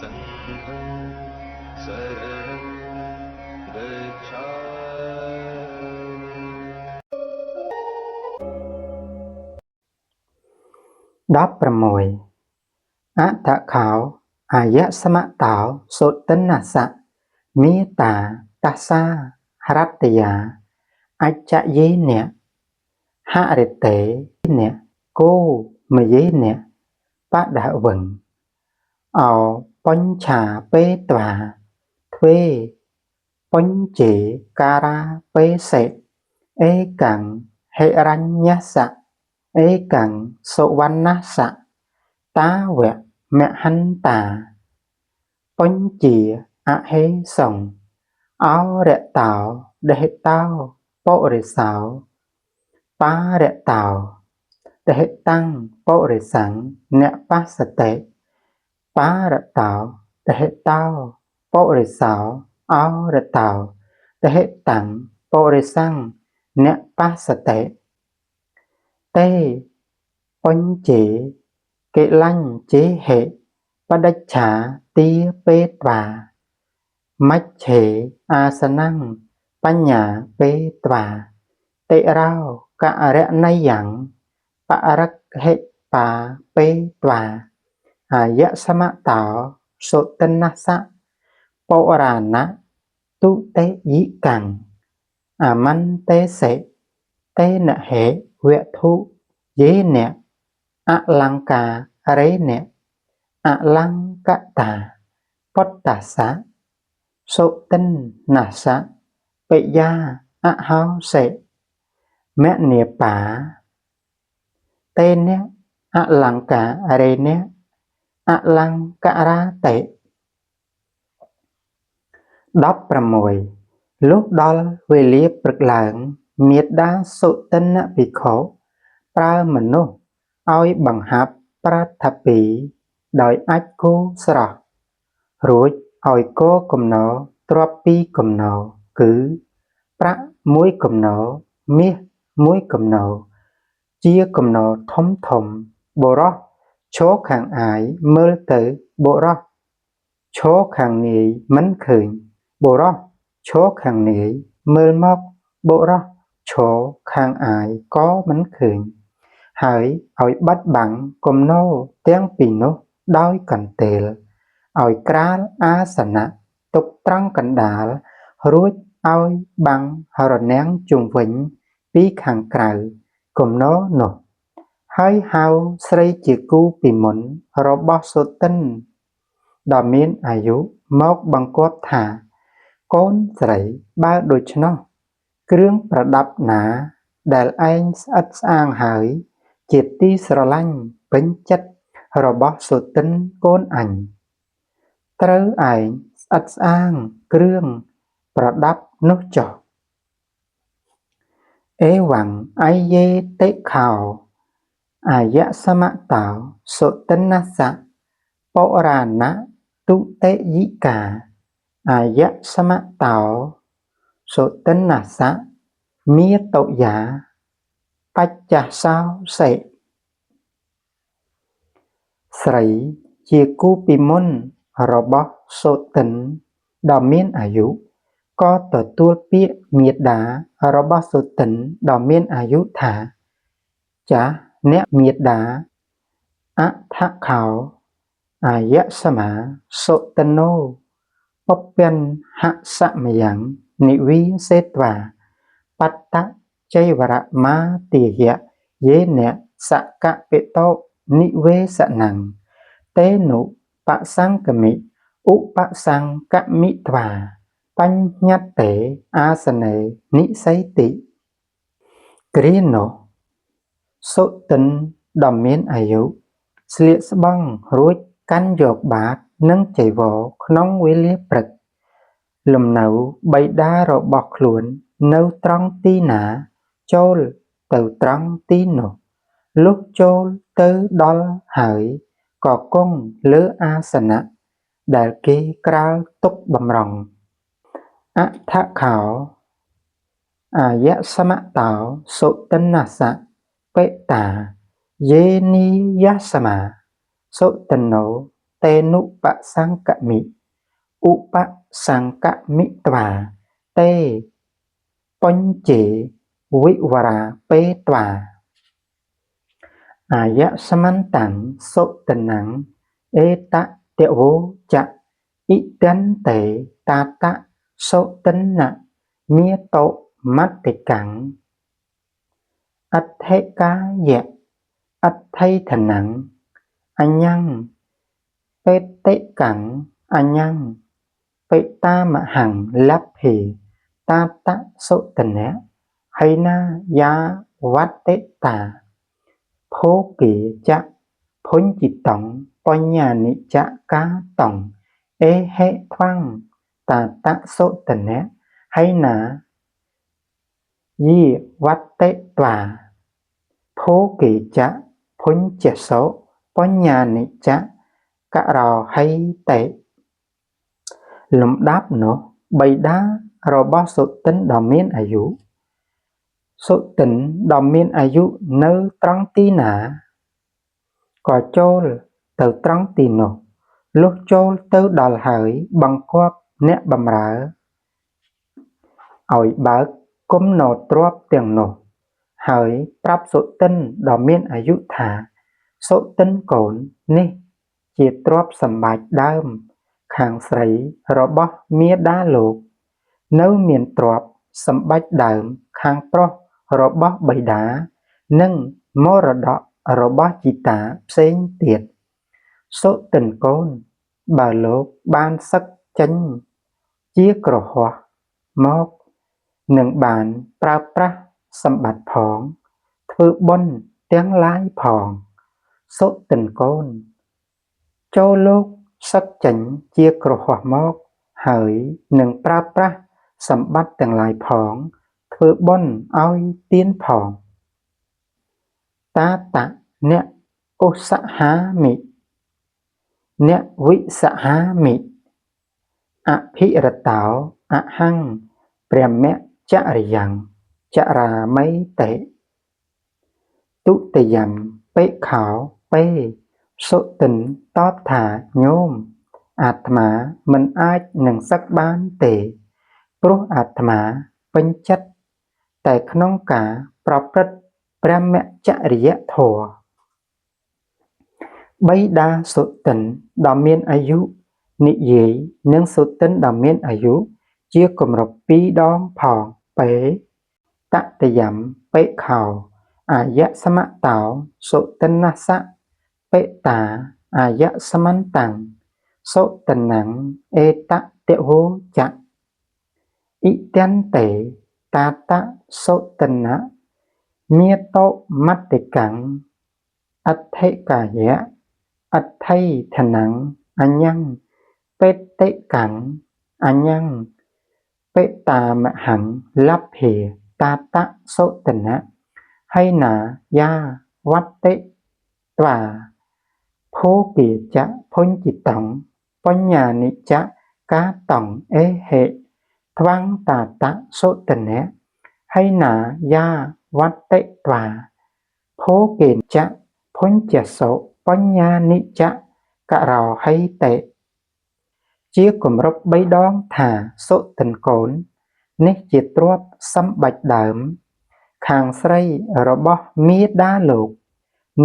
සංඝං සරණං ගච්ඡාමි. 16អដ្ឋខោអាយសមតោសុទិនសៈមេតាតសារតយាអច្ចយេនៈហរិតេនៈគោមយេនៈបដវឹងអោបញ្ឆាពេត្វាទ្វេបញ្ជេការាពេសិឯកੰហិរញ្ញសៈឯកੰសុវណ្ណសៈតាវៈមហន្តាបញ្ជាអហេសង្អោរតោដេហតោបុរិសោបារតោដេហតាំងបុរិសੰអ្នកបសតិបារតោដេហតោបុរិសោអោរតោដេហតាំងបុរិសੰអ្នកបសតិតេបញ្ជេកិលញ្ជេហិបដិច្ឆាទាពេត្វាមច្ឆេអាសនំបញ្ញាពេត្វាតិរោករណយ៉ាងបរិក្ហិបាពេត្វាអាយសមតោសុទិនសៈបុរាណទុតិយិកាំងអមន្តេសិតេនហេវធុយេនៈអលង្ការេនៈអលង្កតាបតតសៈសុទិននសៈបយាអហោសិមនាបាតេនៈអលង្ការេនៈអលង្ការ៉ាតិ16លុះដល់វេលាព្រឹកឡើងមាតាសុទិនភិក្ខុប្រើមនុស្សឲ្យបង្ហាប់ប្រាថពីដោយអាចគោស្រស់រួចឲ្យគោកំណោទ្រាប់ពីរកំណោគឺប្រាក់មួយកំណោមាសមួយកំណោជាកំណោធំធំបុរសឈរខាងអាយមើលទៅបុរសឈរខាងនាយមិនឃើញបុរសឈរខាងនាយមើលមកបុរសឈរខាងអាយក៏មិនឃើញហើយឲ្យបិទបាំងគំនរទាំងពីរនោះដោយកន្ទេលឲ្យក្រាលអាសនៈទុកត្រង់កណ្ដាលរួចឲ្យបាំងរនាំងជុំវិញពីខាងក្រៅគំនរនោះហើយហៅស្រីជាគូពីមុនរបស់សុទិនដ៏មានអាយុមកបង្គាប់ថាកូនស្រីបើដូច្នោះគ្រឿងប្រដាប់ណាដែលឯងស្អិតស្អាងហើយជាទីស្រឡាញ់ពេញចិត្តរបស់សុទិនកូនអញត្រូវឯងស្អិតស្អាងគ្រឿងប្រដាប់នោះចុះអេវ៉ាំងអយេតិខោអាយសមតោសុទិនសៈបុរាណទុតិយិកាអាយសមតោសុទិនសៈមាតុយាបច្ចសោសិស្រីជាគូពីមុនរបស់សុទិនដ៏មានអាយុក៏ទទួលពាក្យមាតារបស់សុទិនដ៏មានអាយុថាចាស់អ្នកមាតាអដ្ឋខោអាយសមាសុទិនោពពញ្ហសមយ៉ាងនិវិសេត្វាបត្តចៃវរមាទាយៈយេនៈសកពិតោនិវេសនំតេនុបសង្កមិឧបសង្កមិត្វាបញ្ញត្តិេអាសនេនិសីតិគ្រានោះសុទិនដ៏មានអាយុស្លៀកស្បង់រួចកាន់យកបាតនិងចីវរក្នុងវេលាព្រឹកលំនៅបិតារបស់ខ្លួននៅត្រង់ទីណាចូលទៅត្រង់ទីនោះលុះចូលទៅដល់ហើយក៏គង់លើអាសនៈដែលគេក្រាលទុកបម្រុងអដ្ឋខោអាយសមតោសុទិនសៈបិតាយេនីយសមាសុទិនោ តេនុបសង្កមិឧបសង្កមិត្វាតេបញ្ចេវិវរាពេត្វាអាយសមន្តੰសុតនੰអេតតវោចៈអ៊ិទន្ទេតាតៈសុទិនៈមាតុមតិកាំងអដ្ឋិកាយៈអដ្ឋិធនំអញ្ញੰបេតិកាំងអញ្ញੰបេតាមហੰលភេតាតៈសុទនៈហៃណាយាវតិតាភោគេចៈភុញ្ចិតੰបញ្ញានិចៈកាតੰអេហេថ្វាំងតាតៈសុទនៈហៃណាយីវតិត្វាភោគេចៈភុញ្ចសុបញ្ញានិចៈករហៃតិលំដាប់នោះបិតារបស់សុទិនដ៏មានអាយុសុទិនដ៏មានអាយុនៅត្រង់ទីណាក៏ចូលទៅត្រង់ទីនោះលុះចូលទៅដល់ហើយបង្គាប់អ្នកបម្រើឲ្យបើកគំនរទ្រព្យទាំងនោះហើយប្រាប់សុទិនដ៏មានអាយុថាសុទិនកូននេះជាទ្រព្យសម្បត្តិដើមខាងស្រីរបស់មាតាលោកនៅមានទ្រព្យសម្បត្តិដើមខាងប្រុសរបស់បិតានិងមរតករបស់ជីតាផ្សេងទៀតសុទិនកូនបើលោកបានសឹកចេញជាក្រហោះមកនឹងបានប្រើប្រាស់សម្បត្តិផងធ្វើបុណ្យទាំងឡាយផងសុទិនកូនចូលលោកសឹកចេញជាក្រហោះមកហើយនឹងប្រើប្រាស់សម្បត្តិទាំងឡាយផងធ្វើបុណ្យឲ្យទានផងតាតៈអ្នកឧស្សាហាមិអ្នកវិសហាមិអភិរតោអហੰព្រះមចរិយ៉ាងចរាមិតិទុតិយំបិខោបេសុទិនតបថាញោមអាត្មាមិនអាចនឹងសឹកបានទេព្រោះអាត្មាពេញចិត្តតែក្នុងការប្រព្រឹត្តព្រហ្មចរិយធម៌បិតាសុទិនដ៏មានអាយុនិយាយនឹងសុទិនដ៏មានអាយុជាគម្រប់ពីរដងផងបេតតិយំបិខោអាយសមតោសុទិនស្សៈបិតាអាយសមន្តੰសុទិនੰអេតតវោចៈអ៊ិទន្ទេតាតៈសុទិនៈមាតុមតិកាំងអដ្ឋិកាយៈអដ្ឋិធនំអញ្ញੰបេតិកាំងអញ្ញੰបេតាមហੰលភេតាតៈសុទនៈហៃណាយាវតិត្វាភោគេចៈភុញ្ចិតੰបញ្ញានិចៈកាតੰអេហេថ្វាំងតាតៈសុទនៈហៃណាយាវតិត្វាភោគេចៈភុញ្ចសុបញ្ញានិចៈករហៃតិជាគម្រប់បីដងថាសុទិនកូននេះជាទ្រព្យសម្បត្តិដើមខាងស្រីរបស់មាតាលោក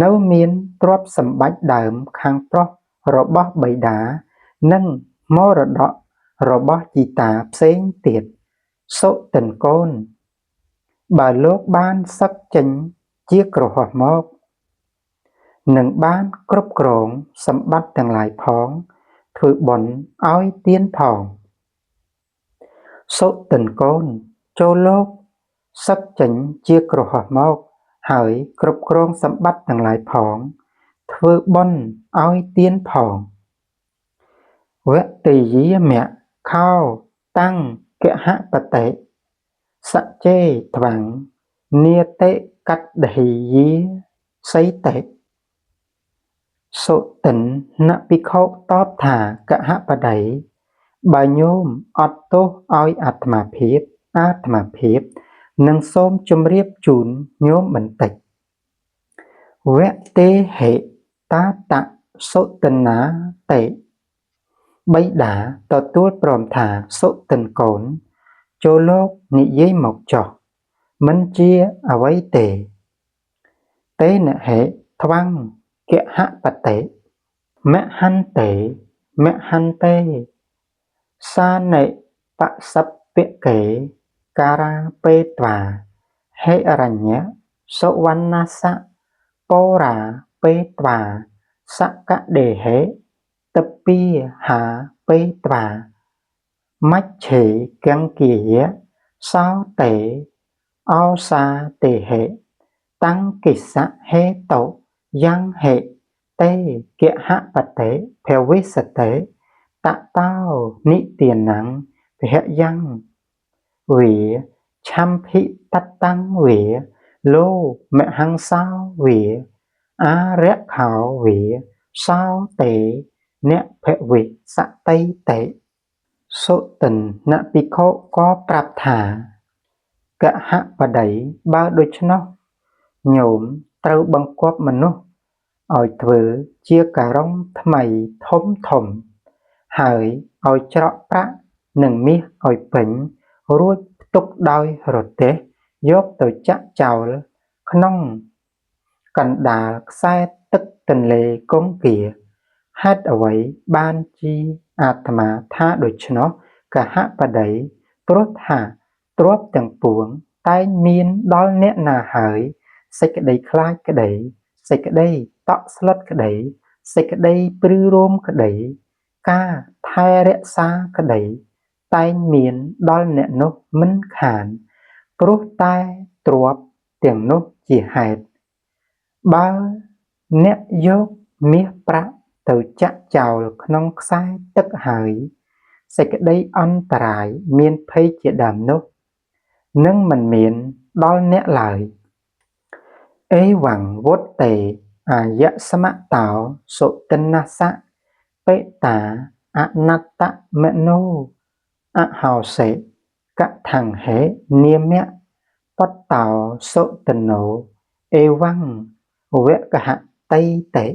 នៅមានទ្រព្យសម្បត្តិដើមខាងប្រុសរបស់បិតានិងមរតករបស់ជីតាផ្សេងទៀតសុទិនកូនបើលោកបានសឹកចេញជាក្រហោះមកនឹងបានគ្រប់គ្រងសម្បត្តិទាំងឡាយផងធ្វើបុណ្យឲ្យទានផងសុទិនកូនចូលលោកសឹកចេញជាក្រហោះមកហើយគ្រប់គ្រងសម្បត្តិទាំងឡាយផងធ្វើបុណ្យឲ្យទានផងវតិយាមៈខោតាំងគហបតិសច្ចេថ្វាំងនាតិកត្តហិយាសីតិសុទិននភិក្ខុតបថាគហបតីបើញោមអត់ទោសឲ្យអាត្មាភាពអាត្មាភាពនឹងសូមជម្រាបជូនញោមបន្តិចវទេហិតាតៈ សុទិន្នាតិ បិតាទទួលព្រមថាសុទិនកូន ចូលលោកនិយាយមកចុះ មិនជាអ្វីទេ តេនហេថ្វាំងគហបតិមហន្ទេមហន្ទេសានិបសពកេការាបេត្វាហិរញ្ញសុវណ្ណសៈបរាបេត្វាសកដេហេតពាហាបេត្វាមច្ឆេកង្គាយៈសោតេអោសាទេហេតាំងកិសៈហេតុយ៉ាងហេតេគហបតិភវិសតិតតោនិទានំភយ៉ាងវាឆំភិតតាំងវាលោមហង្សោវាអារខោវាសោតេអ្នកភវិសតិតិសុទិនណភិក្ខុក៏ប្រាប់ថាកហបតីបើដូច្នោះញោមត្រូវបង្គាប់មនុស្សឲ្យធ្វើជាការុងថ្មីធំធំហើយឲ្យច្រកប្រាក់និងមាសឲ្យពេញរួចផ្ទុកដោយរទេះយកទៅចាក់ចោលក្នុងកណ្ដាលខ្សែទឹកទន្លេគង្គាហេតុអ្វីបានជាអាត្មាថាដូច្នោះកហបតីព្រោះថាទ្រព្យទាំងពួងតែងមានដល់អ្នកណាហើយសេចក្តីខ្លាចក្តីសេចក្តីតក់ស្លុតក្តីសេចក្តីព្រឺរោមក្តីការថែរក្សាក្តីតែងមានដល់អ្នកនោះមិនខានព្រោះតែទ្រព្យទាំងនោះជាហេតុបើអ្នកយកមាសប្រាក់ទៅចាក់ចោលក្នុងខ្សែទឹកហើយសេចក្តីអន្តរាយមានភ័យជាដើមនោះនឹងមិនមានដល់អ្នកឡើយអេវ៉ង្វុតេអាយសមតោសុទិន្នសៈបេតាអនត្តមនោអហោសិកថង្ហេនាមៈបតោសុទិនោអេវ៉ង្វកហតីតិ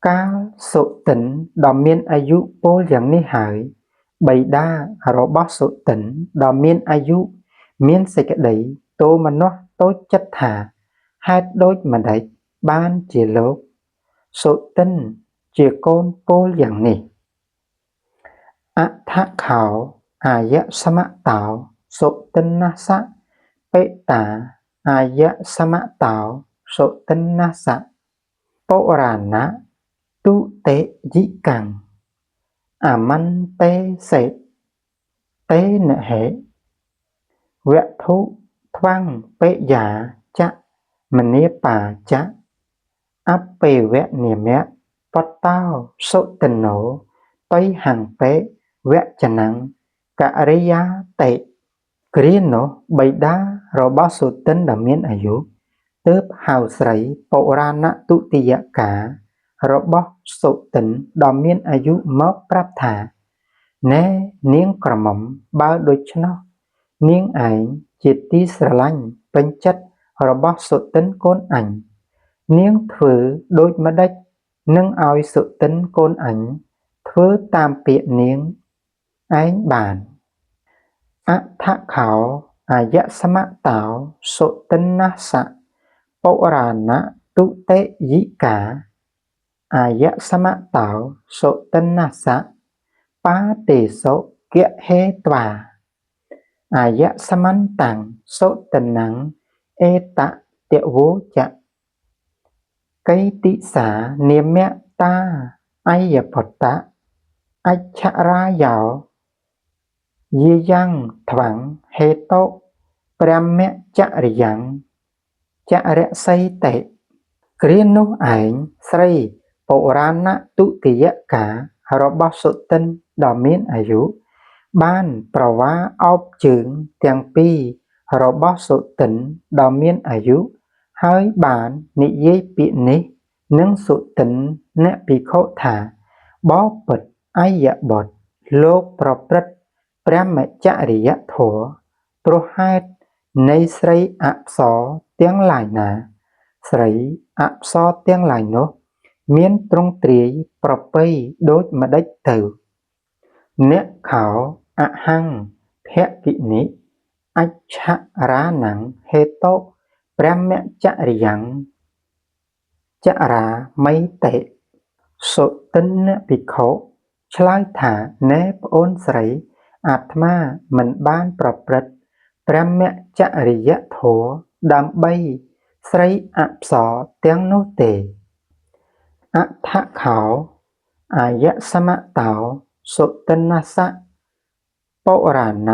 កាលសុទិនដ៏មានអាយុពោលយ៉ាងនេះហើយបិតារបស់សុទិនដ៏មានអាយុមានសេចក្តីទោមនស្សតូចចិត្តថាហេតុដូចម្តេចបានជាលោកសុទិនជាកូនពោលយ៉ាងនេះអដ្ឋខោអាយសមតោសុទិន្នសៈបេតាអាយសមតោសុទិន្នសៈបុរាណទុតិយិកាំងអមន្ទេសិតេនហេវត្ថុថ្វាំងបិយាចៈមនាបាចៈអបេវនាមៈបតោសុទិនោតៃហង្បេវចនំករិយាតិគ្រានោះបិតារបស់សុទិនដ៏មានអាយុទើបហៅស្រីបុរាណទុតិយការបស់សុទិនដ៏មានអាយុមកប្រាប់ថាណែនាងក្រមុំបើដូច្នោះនាងឯងជាទីស្រឡាញ់ពេញចិត្តរបស់សុទិនកូនអញនាងធ្វើដូចម្តេចនឹងឲ្យសុទិនកូនអញធ្វើតាមពាក្យនាងឯងបានអដ្ឋខោអាយសមតោសុទិន្នសៈបុរាណទុតិយិកាអាយសមតោសុទិន្នសៈបាទេសុគហេត្វាអាយសមន្តាំងសុទិន្នំអេតតវោចៈកៃតិសានាមៈតាអយពតៈអច្ឆរាយោយាយ៉ាងថ្វាំងហេតុព្រះមចរិយ៉ាងចរសីតិគ្រានោះឯងស្រីបុរាណទុតិយការបស់សុទិនដ៏មានអាយុបានប្រវាអោបជើងទាំងពីររបស់សុទិនដ៏មានអាយុហើយបាននិយាយពាក្យនេះនឹងសុទិនអ្នកភិក្ខុថាបពិតអយបុត្រលោកប្រព្រឹត្តព្រះមចរិយធម៌ព្រោះហេតុនៃស្រីអប្សរទាំងឡាយណាស្រីអប្សរទាំងឡាយនោះ មានទ្រង់ទ្រាយប្រពៃដូចម្តេចទៅ? នខោ អហං ភគិនិ អច្ឆរាណង ហេតុ ព្រហ្មចរិយំ ចរាមិតិ សុទិនភិក្ខុឆ្លើយថា នែប្អូនស្រី អាត្មាមិនបានប្រព្រឹត្តព្រហ្មចរិយធម៌ដើម្បីស្រីអប្សរទាំងនោះទេ អដ្ឋខោ អាយសមតោ សុទិនស្ស បុរាណ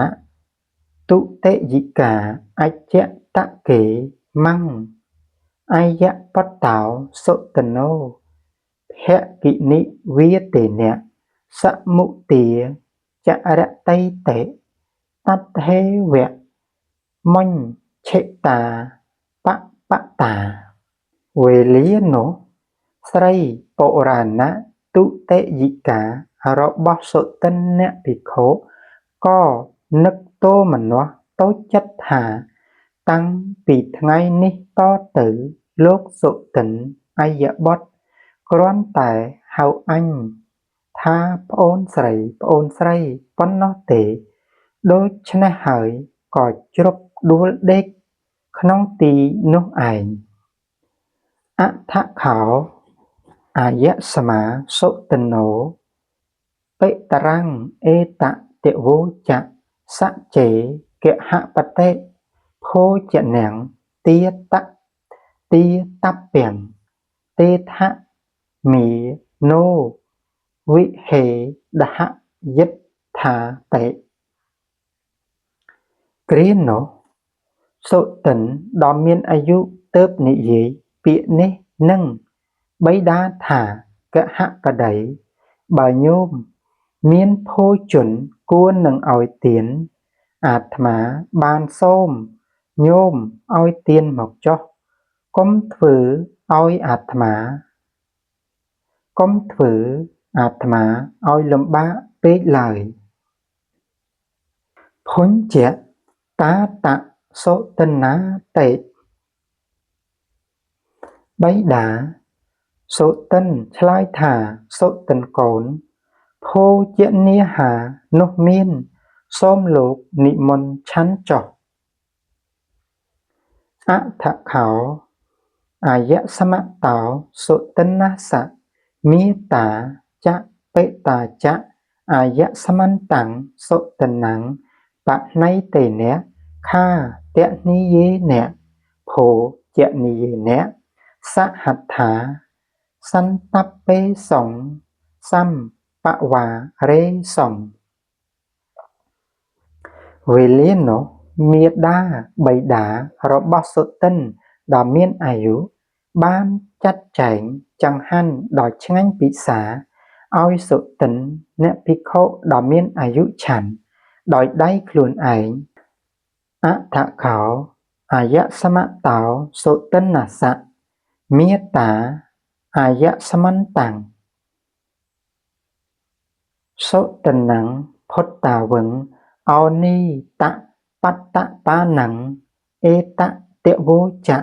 ទុតិយិកា អច្ចតកេ មੰ អាយបតោ សុទនោ ភគិនិវាទេនៈ សមុទាចរតីតិ តថេវៈ មញ្ឆិតាបបតា វេលានោះ ស្រីបុរាណទុតិយិការបស់សុទិនភិក្ខុក៏នឹកទោមនស្សតូចចិត្តថា តាំងពីថ្ងៃនេះតទៅ លោកសុទិនអយបុត្រគ្រាន់តែហៅអញថាប្អូនស្រី ប្អូនស្រីប៉ុណ្ណោះទេ ដូច្នេះហើយក៏ជ្រុបដួលដេកក្នុងទីនោះឯង អដ្ឋខោ អាយស្មាសុទិនោ បិតរੰ អេតតិវោចៈ សច្ចេគហបតិ ភោជនំ ទាតទាតព្យំ ទេថមេនោ វិហេដហយិដ្ឋាតិ គ្រានោះ សុទិនដ៏មានអាយុទើបនិយាយពាក្យនេះនឹងបិតាថា គហបតី បើញោមមានភោជនគួរនឹងឲ្យទាន អាត្មាបានសូមញោមឲ្យទានមកចុះ កុំធ្វើឲ្យអាត្មា កុំធ្វើអាត្មាឲ្យលំបាកពេកឡើយ ភុញ្ចតាតសុទិណាតិ បិតាសុទិនឆ្លើយថា សុទិនកូន ភោជនាហារនោះមាន សូមលោកនិមន្តឆាន់ចុះ អដ្ឋខោ អាយសមតោ សុទិនស្ស មេតាចបិតាចៈ អាយសមន្តੰ សុទិនੰ បណៃតេនៈ ខាតនិយេនៈ ភោជនិយេនៈ សហដ្ឋា សន្តបេសង្សម្បវារេសង្វេលានោះ មាតាបិតារបស់សុទិនដ៏មានអាយុ បានចាត់ចែងចង្ហាន់ដ៏ឆ្ងាញ់ពិសាឲ្យសុទិនអ្នកភិក្ខុដ៏មានអាយុឆាន់ ដោយដៃខ្លួនឯង អដ្ឋខោ អាយសមតោ សុទិនស្ស មេតា អាយសមន្តੰ សុទិនੰ ផុតតាវឹង អោនីតបត្តបាណੰ អេតតិវោចៈ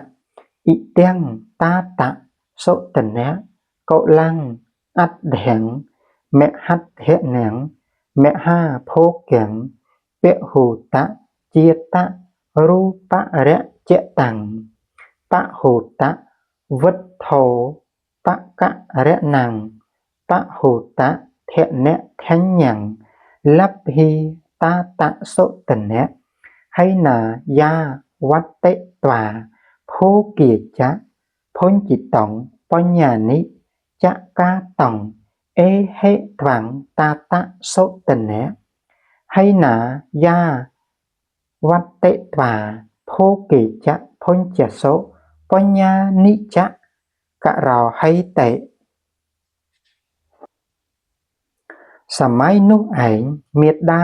អ៊ិទាំងតាតសុទនៈ កុលੰ អដ្ឋំ មហដ្ឋនំ មហាភោគំ ពហុតជាតរូបរចតੰ ពហុតវិទ្ធោបករណੰ ពហុតធនធញ្ញំ លព្ហិតាតសុទនៈ ហៃណាយាវតិត្វា ភោគាចៈ ភុញ្ចិតង បញ្ញានិ ចកាតង អេហិត្វាំង តាតសុទនៈ ហៃណាយាវតិត្វា ភោគេចៈ ភុញ្ចសុ បញ្ញានិចៈ ករោហិតិ សម័យនោះឯង មាតា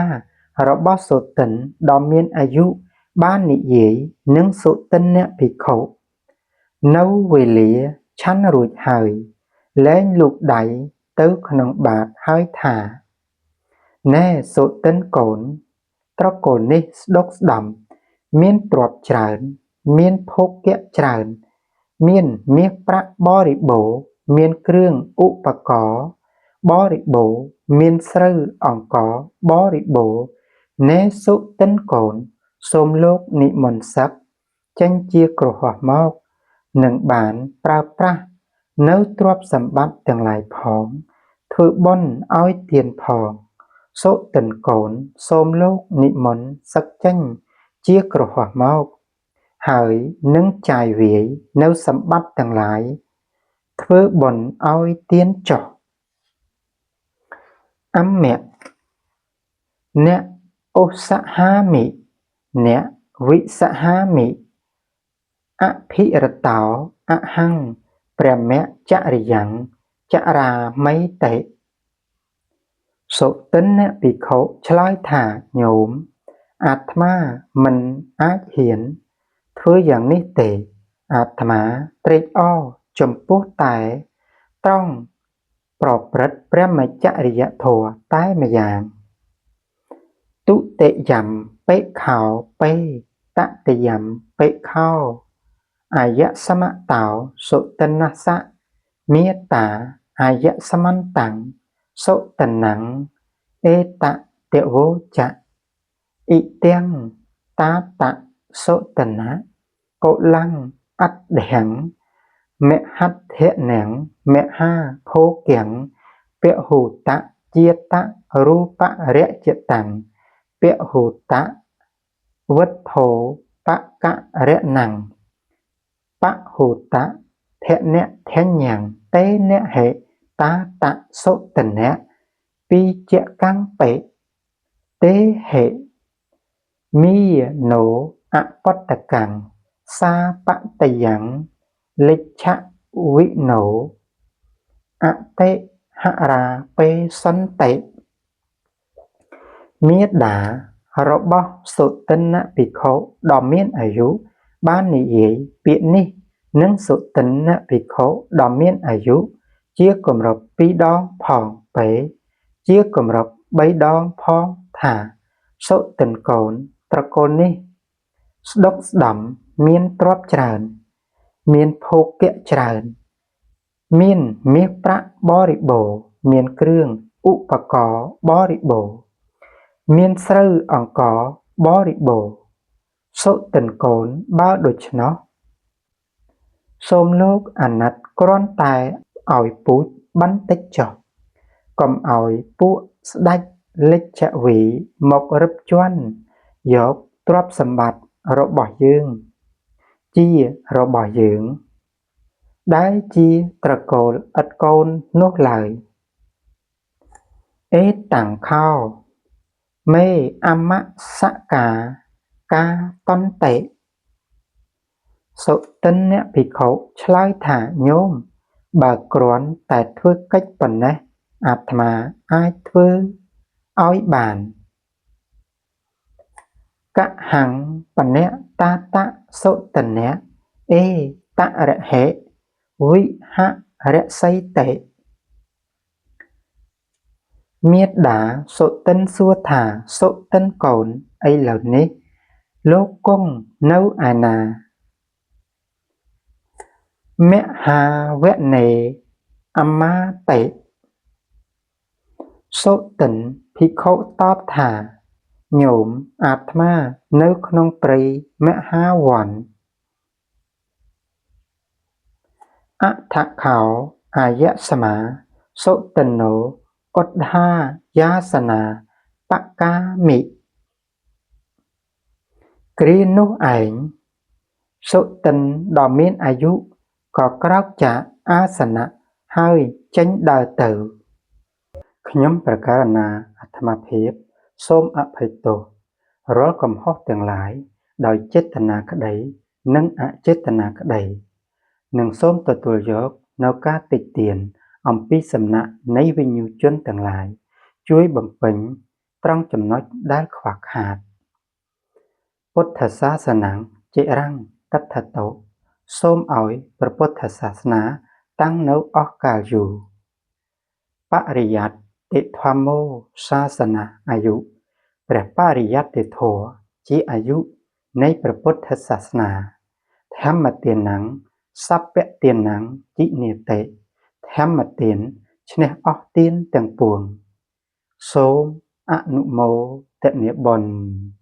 របស់សុទិនដ៏មានអាយុបាននិយាយនឹងសុទិនភិក្ខុ នៅវេលាឆាន់រួចហើយ លែងលូកដៃទៅក្នុងបាតហើយថា នែសុទិនកូន ត្រកូលនេះស្ដុកស្ដំ មានទ្រព្យច្រើន មានភោគៈច្រើន មានមាសប្រាក់បរិបូរណ៍ មានគ្រឿងឧបករណ៍បរិបូរណ៍មានស្រូវអង្ករបរិបូរណ៍ នែសុទិនកូន សូមលោកនិមន្តសឹកចេញជាគ្រហស្ថមក នឹងបានប្រើប្រាស់នូវទ្រព្យសម្បត្តិទាំងឡាយផង ធ្វើបុណ្យឲ្យទានផង សុទិនកូន សូមលោកនិមន្តសឹកចេញជាគ្រហស្ថមក ហើយនឹងចាយវាយនូវសម្បត្តិទាំងឡាយ ធ្វើបុណ្យឲ្យទានចុះ អមៈអ្នកឧស្សាហាមិ អ្នកវិសហាមិ អភិរតោអហង្ព្រះមចរិយ៉ាងចរាមីតិ សុទិនភិក្ខុឆ្លើយថាញោម អាត្មាមិនអាចហ៊ានធ្វើយ៉ាងនេះទេ អាត្មាត្រេកអរចំពោះតែត្រង់ប្រព្រឹត្តព្រះមចរិយធម៌តែម្យ៉ាង ទុតិយំបិខោបេតតិយំបិខោអាយសមតោសុទិនសៈមេតាអាយសមន្តាំងសុទនំអេតតវោចៈ អ៊ិទាំងតាតសុទនៈកុលੰអត្តហੰមហត្ថនំមហាភោគំពហុតជាតរូបរចតាំងពហុតវត្ថោបករណੰពហុតធនៈធញ្ញੰតេនហេតាតសុទនៈពីជកੰបិទេហេមីណោអបតកੰសាបតយ៉ាងលិឆវិណោអតិហរាបេសន្តិ មេដារបស់សុទិនភិក្ខុដ៏មានអាយុបាននិយាយពាក្យនេះនឹងសុទិនភិក្ខុដ៏មានអាយុជាគម្រប់ពីរដងផងពេជាគម្រប់បីដងផងថាសុទិនកូនត្រកូលនេះស្ដុកស្ដំមានទ្រព្យច្រើន មានភោគៈច្រើន មានមាសប្រាក់បរិបូរណ៍មានគ្រឿងឧបករណ៍បរិបូរណ៍មានស្រូវអង្ករបរិបូរណ៍សុទិនកូនបើដូច្នោះសូមលោកអាណិតគ្រាន់តែឲ្យពូជបន្តិចចុះកុំឲ្យពួកស្ដេចលិច្ឆវីមករឹបជាន់យកទ្រព្យសម្បត្តិរបស់យើងជារបស់យើងដែលជាត្រកូលឥតកូននោះឡើយអេតាំងខោមេអមសកាកាតន្តិសុទិនភិក្ខុឆ្លើយថាញោមបើគ្រាន់តែធ្វើកិច្ចប៉ុណ្ណេះអាត្មាអាចធ្វើឲ្យបានកហੰបនៈតាតសុទនៈអេតរហេវិហរសីតិមេដាសុទិនសួរថាសុទិនកូនឥឡូវនេះលោកគង់នៅឯណាមហាវនេអមាតិសុទិនភិក្ខុតបថាញោមអាត្មានៅក្នុងព្រៃមហាវ័នអដ្ឋខោអាយសមាសុទិនោឧទ្ធាយាសនាបកាមិគ្រានោះឯងសុទិនដ៏មានអាយុក៏ក្រោកចាកអាសនៈហើយចេញដើរទៅខ្ញុំប្រកាសណាអាត្មាភាពសូមអភ័យទោសរាល់កំហុសទាំងឡាយដោយចេតនាក្តីនិងអចេតនាក្តីនិងសូមទទួលយកនៅការតិទៀនអំពីសំណាក់នៃវិញ្ញូជនទាំងឡាយជួយបំពេញត្រង់ចំណុចដែលខ្វះខាតពុទ្ធសាសនំចិរੰតដ្ឋតុសូមឲ្យព្រះពុទ្ធសាសនាតាំងនៅអស់កាលយូរបរិយត្តិធម្មោសាសនាអាយុព្រះបរិយត្តិធម៌ជាអាយុនៃព្រះពុទ្ធសាសនាធម្មទានំសព្វទានំจิនេតិ ធម្មទានឈ្នះអស់ទានទាំងពួង សូមអនុមោទនាបុណ្យ។